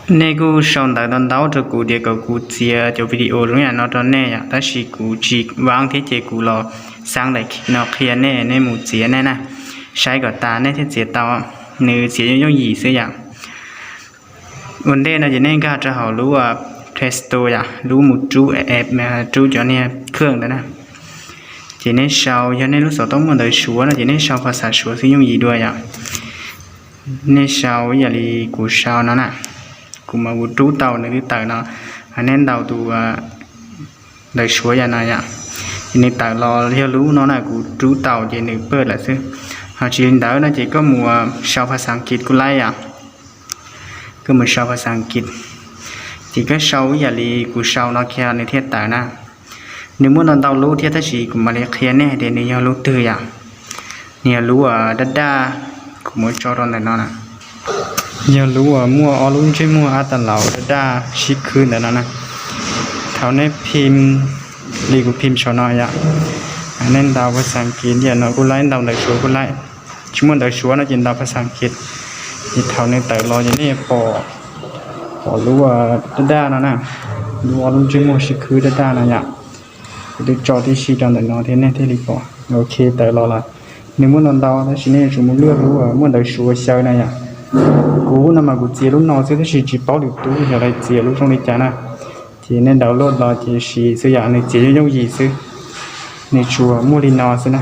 Nej kuj sau ntawv ntau ntau rau kuv tias kom kuv txiav cov video zoo yam no rau nej yom, tab sis kuv tsis vav thiab ces kuv los xav daim no qhia nej, nej mus txiav nej na. Saib kom tas nej thiaj txiav tau, nws txiav yooj yooj yim xwb yom. Ua ntej no ces nej nkag rau hauv lub Play Store yom, lub mus rub app, rub cov niag khawj ntawd na. Ces nej sau, yog nej lub xov tooj muaj ntawv Suav no ces nej sau phas xas Suav xwb yooj yim dua yom. Nej sau ib yam li kuv sau no na, kuv mam mus rub tau nws twb tawm no, nej ntaus tus ntawv Suav yam no yom, ces nws tawm los yog lub no na, kuv rub tau ces nws pawj lawm xwb. Ho tsis li ntawd no ces koj mus sau phas xas Ankit kuj laib yom, koj mus sau phas xas Ankit, ces koj sau ib yam li kuv sau no kiag nws thiaj tawm na. Nws muaj ntau ntau lub thiab tab sis kuv mam li qhia nej hais tias nws yog lub twg yom. Nws yog lub daj daj, kuv muab tso rau ntawm no na. Yog lub uas muaj ob lub ntsej muag ab tas laus daj daj sib khwb ntawm no na. Thaum nej phim li kuv phim saum no yom, nej ntaus phas xas Ankit yam no kuj laib, ntaus ntawv Suav kuj laib, tsis muaj ntawv Suav no ces ntaus phas xas Ankit. Ces thaum nws tawm los ces nej pom, pom lub daj daj no na, lub ob lub ntsej muag sib khwb daj daj no yom. Kuv twb tso tib si rau ntawm no thiab nej thiaj li pom. Ok, tawm los lawm. Nws muaj ntau ntau tab sis nej yuav tsum mus luaj lub muaj ntawv Suav xyaw na yom. Kuv no mas kuv txiav lub no xwb tab sis tsis paub lwm tus yog lawv txiav lub zoo li cas na. Ces nej download los ces siv xwb yom, nws txiav yooj yooj yim xwb. Nws tsuas muaj li no xwb na.